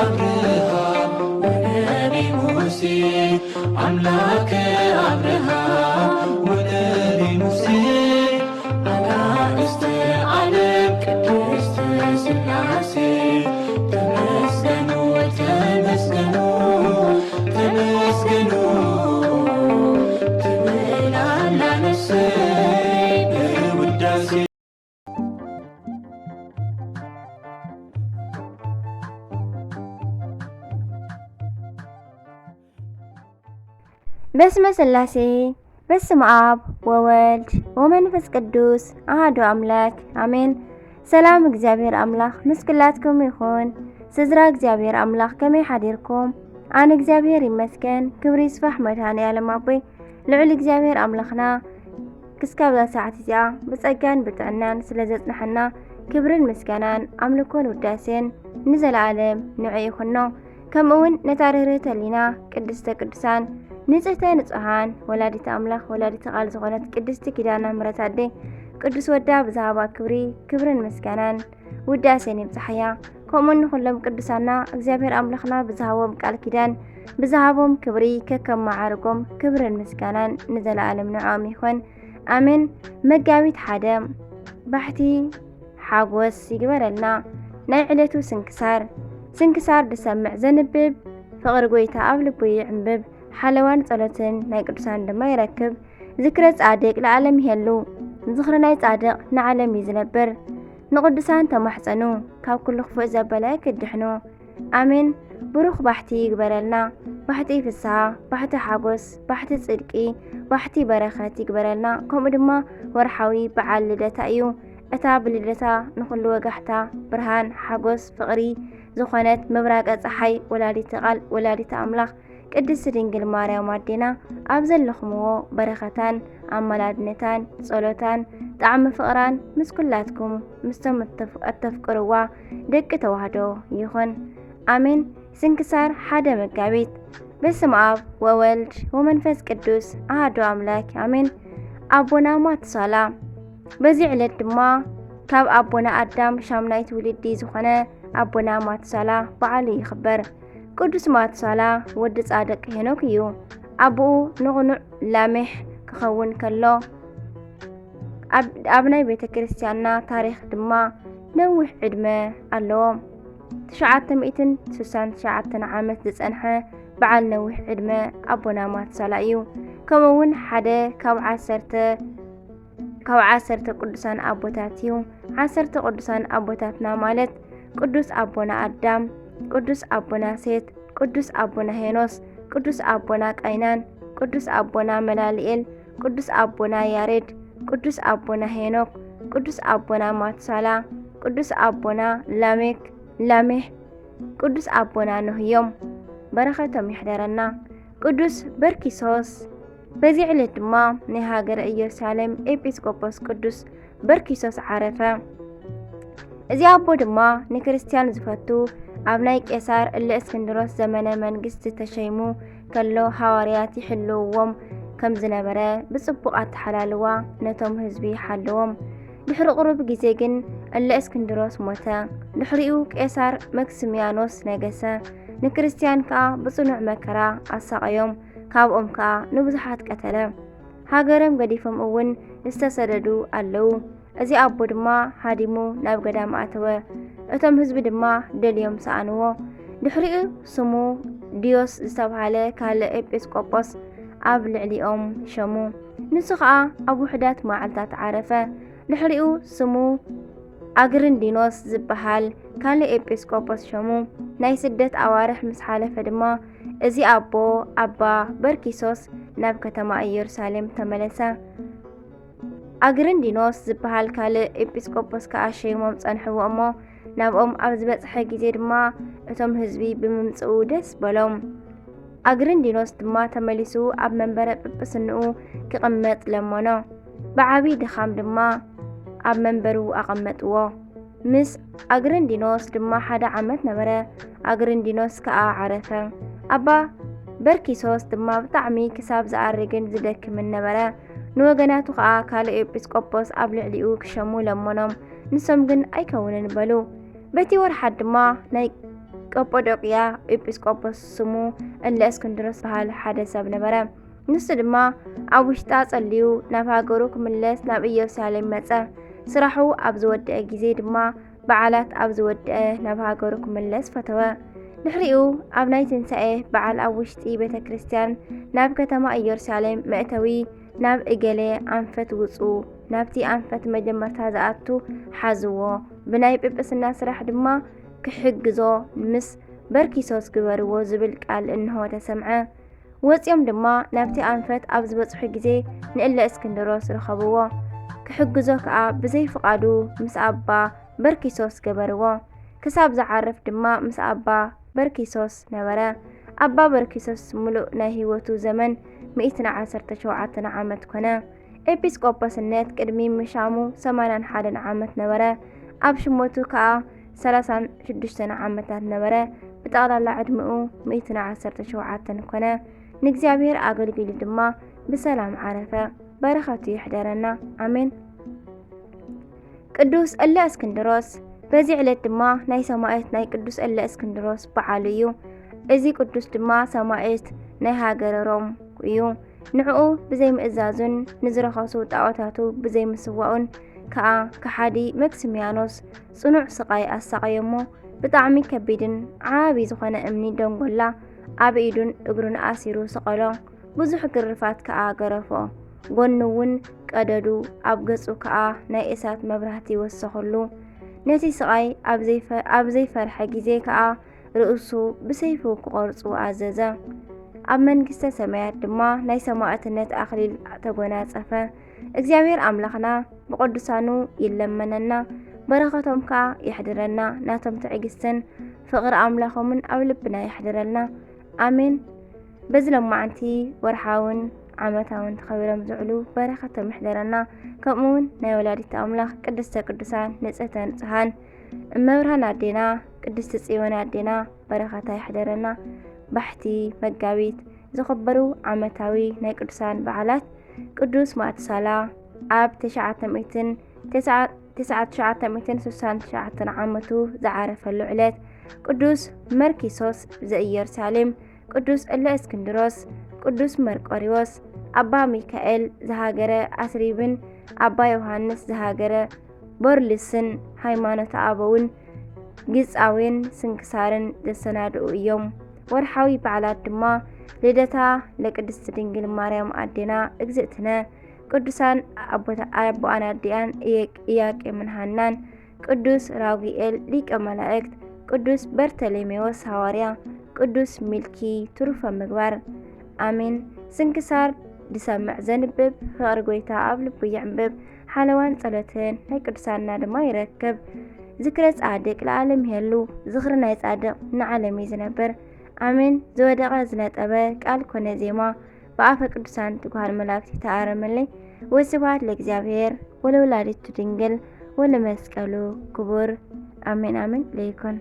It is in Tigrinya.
አብርሃም ወነቢ ሙሴ፣ አምላከ አብርሃም ወነቢ ሙሴ፣ አጋእዝተ ዓለም ቅድስት ሥላሴ፣ ተመስገኑ፣ ተመስገኑ፣ ተመስገኑ ትብል ኣላ ነፍሰይ በውዳሴ። በስመ ሥላሴ፣ በስመ አብ ወወልድ ወመንፈስ ቅዱስ አሐዱ አምላክ አሜን። ሰላም እግዚኣብሔር ኣምላኽ ምስ ኩላትኩም ይኹን። ስድራ እግዚኣብሔር ኣምላኽ ከመይ ሓዲርኩም? ኣነ እግዚኣብሔር ይመስገን፣ ክብሪ ይስፋሕ መድኃኔ ዓለም ኣቦይ። ልዑል እግዚኣብሔር ኣምላኽና ክስካብ እዛ ሰዓት እዚኣ ብጸጋን ብጥዕናን ስለ ዘጽንሐና ክብርን ምስጋናን ኣምልኮን ውዳሴን ንዘለዓለም ንዑ ይኹኖ። ከምኡ እውን ነታ ርህርህተ ህሊና ቅድስተ ቅዱሳን ንጽህተ ንጹሃን ወላዲተ ኣምላኽ ወላዲተ ቃል ዝኾነት ቅድስቲ ኪዳነ ምሕረት ኣደይ ቅዱስ ወዳ ብዝሃባ ክብሪ ክብርን ምስጋናን ውዳሴን ይብጽሓያ። ከምኡ ንኹሎም ቅዱሳና እግዚኣብሔር ኣምላኽና ብዝሃቦም ቃል ኪዳን ብዝሃቦም ክብሪ ከከም መዓርጎም ክብርን ምስጋናን ንዘለዓለም ንዕኦም ይኹን። ኣሜን። መጋቢት ሓደ ባሕቲ ሓጎስ ይግበረልና። ናይ ዕለቱ ስንክሳር። ስንክሳር ዝሰምዕ ዘንብብ ፍቕሪ ጐይታ ኣብ ልቡ ይዕንብብ፣ ሓለዋን ጸሎትን ናይ ቅዱሳን ድማ ይረክብ። ዝክረ ጻድቅ ለዓለም ይሄሉ፣ ዝኽሪ ናይ ጻድቕ ንዓለም እዩ ዝነብር። ንቅዱሳን ተማሕጸኑ፣ ካብ ኩሉ ክፉእ ዘበለ ክትድሕኑ። ኣሜን። ብሩኽ ባሕቲ ይግበረልና። ባሕቲ ፍስሃ፣ ባሕቲ ሓጎስ፣ ባሕቲ ጽድቂ፣ ባሕቲ በረኸት ይግበረልና። ከምኡ ድማ ወርሓዊ በዓል ልደታ እዩ። እታ ብልደታ ንኹሉ ወጋሕታ፣ ብርሃን፣ ሓጎስ፣ ፍቕሪ ዝኾነት ምብራቀ ጸሓይ ወላዲተ ቃል ወላዲተ ኣምላኽ ቅድስቲ ድንግል ማርያም ኣዴና ኣብ ዘለኹምዎ በረኸታን ኣማላድነታን ጸሎታን ጣዕሚ ፍቕራን ምስ ኩላትኩም ምስቶም እተፍ-፣ እተፍቅርዋ ደቂ ተዋህዶ ይኹን። ኣሜን። ስንክሳር ሓደ መጋቢት። በስመ አብ ወወልድ ወመንፈስ ቅዱስ አሐዱ አምላክ አሜን። ኣቦና ማቱሳላ። በዚ ዕለት ድማ ካብ ኣቦና ኣዳም ሻምናይ ትውልዲ ዝኾነ ኣቦና ማቱሳላ በዓሉ ይኽበር። ቅዱስ ማቱሳላ ወዲ ጻድቅ ሄኖክ እዩ። ኣቦኡ ንቕኑዕ ላሜሕ ክኸውን ከሎ፣ ኣብ፣ ኣብ ናይ ቤተ ክርስቲያንና ታሪኽ ድማ ነዊሕ ዕድመ ኣለዎ። ትሽዓተ ሚእትን ስሳን ትሽዓተን ዓመት ዝጸንሐ በዓል ነዊሕ ዕድመ ኣቦና ማቱሳላ እዩ። ከምኡ እውን ሓደ ካብ ዓሰርተ፣ ካብ ዓሰርተ ቅዱሳን ኣቦታት እዩ። ዓሰርተ ቅዱሳን ኣቦታትና ማለት ቅዱስ ኣቦና ኣዳም፣ ቅዱስ ኣቦና ሴት፣ ቅዱስ ኣቦና ሄኖስ፣ ቅዱስ ኣቦና ቃይናን፣ ቅዱስ ኣቦና መላልኤል፣ ቅዱስ ኣቦና ያሬድ፣ ቅዱስ ኣቦና ሄኖክ፣ ቅዱስ ኣቦና ማቱሳላ፣ ቅዱስ ኣቦና ላሜክ፣ ላሜሕ፣ ቅዱስ ኣቦና ኖህ እዮም። በረኸቶም ይሕደረና። ቅዱስ በርኪሶስ። በዚ ዕለት ድማ ናይ ሃገረ ኢየሩሳሌም ኤጲስቆጶስ ቅዱስ በርኪሶስ ዓረፈ። እዚ ኣቦ ድማ ንክርስትያን ዝፈቱ፣ ኣብ ናይ ቄሳር እለ እስክንድሮስ ዘመነ መንግስቲ ተሸይሙ ከሎ ሃዋርያት ይሕልውዎም ከም ዝነበረ ብጽቡቕ ኣተሓላልዋ ነቶም ህዝቢ ሓለዎም። ድሕሪ ቁሩብ ግዜ ግን እለ እስክንድሮስ ሞተ። ድሕሪኡ ቄሳር መክስሚያኖስ ነገሰ። ንክርስትያን ከኣ ብጽኑዕ መከራ ኣሳቐዮም፣ ካብኦም ከኣ ንብዙሓት ቀተለ። ሃገሮም ገዲፎም እውን ዝተሰደዱ ኣለዉ። እዚ ኣቦ ድማ ሃዲሙ ናብ ገዳም ኣተወ። እቶም ህዝቢ ድማ ደልዮም ሰኣንዎ። ድሕሪኡ ስሙ ዲዮስ ዝተብሃለ ካልእ ኤጲስቆጶስ ኣብ ልዕሊኦም ሸሙ። ንሱ ኸኣ ኣብ ውሑዳት መዓልታት ዓረፈ። ድሕሪኡ ስሙ ኣግርንዲኖስ ዝበሃል ካልእ ኤጲስቆጶስ ሸሙ። ናይ ስደት ኣዋርሕ ምስ ሓለፈ ድማ እዚ ኣቦ ኣባ በርኪሶስ ናብ ከተማ ኢየሩሳሌም ተመለሰ። ኣግርንዲኖስ ዝበሃል ካልእ ኤጲስቆጶስ ከኣ ሸይሞም ጸንሕዎ እሞ፣ ናብኦም ኣብ ዝበጽሐ ግዜ ድማ እቶም ህዝቢ ብምምጽኡ ደስ በሎም። ኣግርንዲኖስ ድማ ተመሊሱ ኣብ መንበረ ጵጵስንኡ ክቕመጥ ለመኖ። ብዓቢ ድኻም ድማ ኣብ መንበሩ ኣቐመጥዎ። ምስ ኣግርንዲኖስ ድማ ሓደ ዓመት ነበረ። ኣግርንዲኖስ ከኣ ዓረፈ። ኣባ በርኪሶስ ድማ ብጣዕሚ ክሳብ ዝኣርግን ዝደክምን ነበረ። ንወገናቱ ከኣ ካልእ ኤጲስቆጶስ ኣብ ልዕሊኡ ክሸሙ ለመኖም። ንሶም ግን ኣይከውንን በሉ። በቲ ወርሓት ድማ ናይ ጦጶዶቅያ ኤጲስቆጶስ ስሙ እለ እስክንድሮስ በሃል ሓደ ሰብ ነበረ። ንሱ ድማ ኣብ ውሽጣ ጸልዩ ናብ ሃገሩ ክምለስ ናብ ኢየሩሳሌም መጸ። ስራሑ ኣብ ዝወደአ ግዜ ድማ በዓላት ኣብ ዝወደአ ናብ ሃገሩ ክምለስ ፈተወ። ድሕሪኡ ኣብ ናይ ትንሳኤ በዓል ኣብ ውሽጢ ቤተ ክርስቲያን ናብ ከተማ ኢየሩሳሌም መእተዊ ናብ እገሌ ኣንፈት ውጹ፣ ናብቲ ኣንፈት መጀመርታ ዝኣቱ ሓዝዎ፣ ብናይ ጵጵስና ስራሕ ድማ ክሕግዞ ምስ በርኪሶስ ግበርዎ ዝብል ቃል እንሆ ተሰምዐ። ወጺኦም ድማ ናብቲ ኣንፈት ኣብ ዝበጽሑ ግዜ ንእለ እስክንድሮስ ረኸብዎ። ክሕግዞ ከኣ ብዘይ ፍቓዱ ምስ ኣባ በርኪሶስ ገበርዎ። ክሳብ ዝዓርፍ ድማ ምስ ኣባ በርኪሶስ ነበረ። ኣባ በርኪሶስ ምሉእ ናይ ህይወቱ ዘመን ሚእትን ዓሰርተ ሸውዓተን ዓመት ኮነ። ኤጲስቆጶስነት ቅድሚ ምሻሙ ሰማንያን ሓደን ዓመት ነበረ። ኣብ ሽመቱ ከኣ ሰላሳን ሽዱሽተን ዓመታት ነበረ። ብጠቕላላ ዕድሚኡ ሚእትን ዓሰርተ ሸውዓተን ኮነ። ንእግዚኣብሔር ኣገልጊሉ ድማ ብሰላም ዓረፈ። በረኸቱ ይሕደረና። ኣሜን። ቅዱስ እለ እስክንድሮስ። በዚ ዕለት ድማ ናይ ሰማዕት ናይ ቅዱስ እለ እስክንድሮስ በዓሉ እዩ። እዚ ቅዱስ ድማ ሰማዕት ናይ ሃገረ ሮም እዩ። ንዕኡ ብዘይምእዛዙን ንዝረኸሱ ጣዖታቱ ብዘይምስዋኡን ከኣ ከሓዲ መክስሚያኖስ ጽኑዕ ስቓይ ኣሳቐየሞ። ብጣዕሚ ከቢድን ዓቢ ዝኾነ እምኒ ደንጎላ ኣብ ኢዱን እግሩን ኣሲሩ ሰቐሎ። ብዙሕ ግርፋት ከኣ ገረፎ። ጎኑ እውን ቀደዱ፣ ኣብ ገጹ ከኣ ናይ እሳት መብራህቲ ወሰኸሉ። ነቲ ስቓይ ኣብ ዘይፈ-፣ ኣብ ዘይፈርሐ ግዜ ከኣ ርእሱ ብሰይፉ ክቖርጹ ኣዘዘ። ኣብ መንግስተ ሰማያት ድማ ናይ ሰማዕትነት ኣኽሊል ተጎናጸፈ። እግዚኣብሔር ኣምላኽና ብቕዱሳኑ ይለመነና፣ በረኸቶም ከኣ የሕድረና። ናቶም ትዕግስትን ፍቕሪ ኣምላኾምን ኣብ ልብና የሕድረልና። ኣሜን። በዚ ሎማዓንቲ ወርሓውን ዓመታውን ተኸቢሮም ዝውዕሉ በረኸቶም ይሕደረና። ከምኡ እውን ናይ ወላዲት ኣምላኽ ቅድስተ ቅዱሳን ንጽህተ ንጹሃን እመብርሃን ኣዴና ቅድስቲ ጽዮን ኣዴና በረኸታ ይሕደረና። ባሕቲ መጋቢት ዝኽበሩ ዓመታዊ ናይ ቅዱሳን በዓላት ቅዱስ ማቱሳላ ኣብ ትሽዓተ ሚእትን፣ ትስዓ-፣ ትስዓተ ሚእትን ስሳን ትሽዓተን ዓመቱ ዝዓረፈሉ ዕለት፣ ቅዱስ መርኪሶስ ዘኢየሩሳሌም፣ ቅዱስ እለ እስክንድሮስ፣ ቅዱስ መርቆሪዎስ፣ ኣባ ሚካኤል ዘሃገረ ኣስሪብን ኣባ ዮሃንስ ዘሃገረ ቦርልስን ሃይማኖተ ኣበውን ግጻዌን ስንክሳርን ዘሰናድኡ እዮም። ወርሓዊ በዓላት ድማ ልደታ ለቅድስት ድንግል ማርያም ኣዴና እግዝእትነ፣ ቅዱሳን ኣቦታ-፣ ኣቦኣን ኣዲኣን ኢየ-፣ ኢያቄምን ሃናን፣ ቅዱስ ራጉኤል ሊቀ መላእክት፣ ቅዱስ በርተሌሜዎስ ሃዋርያ፣ ቅዱስ ሚልኪ ትሩፈ ምግባር። ኣሜን። ስንክሳር ዝሰምዕ ዘንብብ፣ ፍቕሪ ጐይታ ኣብ ልቡ የዕንብብ። ሓለዋን ጸሎትን ናይ ቅዱሳንና ድማ ይረክብ። ዝክረ ጻድቅ ለዓለም ይሄሉ፣ ዝኽሪ ናይ ጻድቅ ንዓለም እዩ ዝነብር። ኣሜን። ዝወደቐ ዝነጠበ ቃል ኮነ ዜማ፣ ብኣፈ ቅዱሳን ትጉሃን መላእክት ይተኣረመለይ። ወስብሐት ለእግዚኣብሔር ወለወላዲቱ ድንግል ወለመስቀሉ ክቡር። ኣሜን፣ ኣሜን ለይኩን።